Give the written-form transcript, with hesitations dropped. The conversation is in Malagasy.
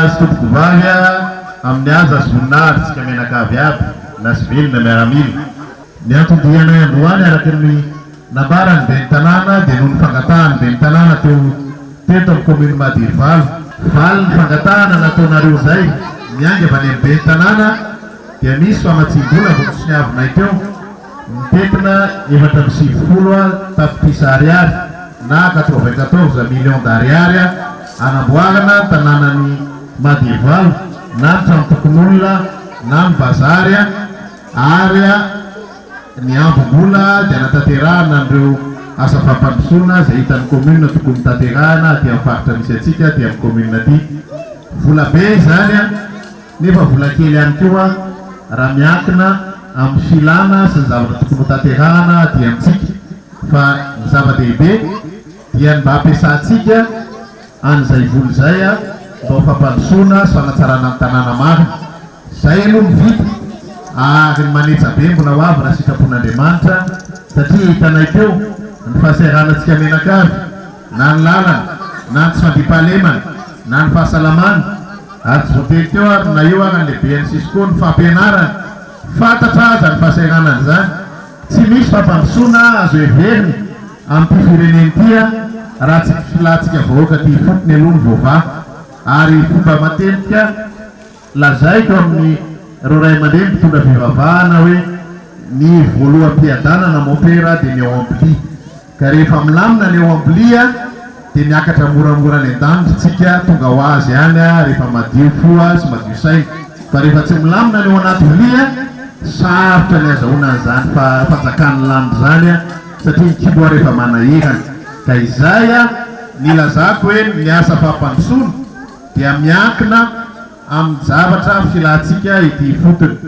sy tompokovavy amin'ny haja sy voninahitra tsika mianakavy aby, na sivily na miaramila. Ny anton-dianay androany araka ny nambaran'ny ben'ny tanàna dia noho ny fangatahan'ny ben'ny tanàna teo teto amin'ny commune Madirivalo. Valin'ny fangatahana nataonareo izay miainga avy any amin'ny ben'ny tanàna dia misy famatsiam-bola vao nosoniavinay teo mitentina 94 tapitrisa ariary na 94 millions d'ariary hanamboarana tanànan'i Madirivalo na ny tranon-tokon'olona na ny bazary ary ny ambim-bola dia hanatanterahana an'ireo asa fampandrosoana izay hitan'ny commune tokony tanterahana aty amin'ny faritra misy antsika aty amin'ny commune aty. Vola be izany nefa vola kely ihany koa raha miankina amin'ny filana sy ny zavatra tokony ho tanterahana aty amintsika fa ny zava-dehibe dia ny mba hampiasantsika an'izay vola izay mba ho fampandrosoana sy fanatsarana ny tanàna marina. Izay aloha no vita ary ny manetsa be mbola ho avy raha sitrapon'Andriamanitra satria hitanay teo ny fahasahiranantsika mianakavy na ny lalana na ny tsy fandriampahalemana na ny fahasalamana ary tsy voatery teo ary na eo ary ny lehiben'ny Cisco ny fampianarana fantatra aza ny fahasahiranana izany. Tsy misy fampandrosoana azo heverina amin'ity firenena ity raha tsy ny filantsika vahoaka aty ifotony aloha no voavaha ary fomba matetika Lazaiko amin'ny reo ray aman-dreny mpitondra fivavahana hoe ny voaloham-piadanana mompera dia ny ao am-pilia. Ka rehefa milamina ny ao am-pilia dia miakatra moramora any an-danitra tsika, tonga ho azy any rehefa madio fo sy madio saina. Fa rehefa tsy milamina ny ao anaty vilia, sarotra ny azahoana an'izany fanjakan'ny lanitra izany satria ny kibo ary efa manahirana. Ka izay nilazako hoe ny asa fampandrosoana dia miankina amin'ny zavatra filantsika ety ifotony.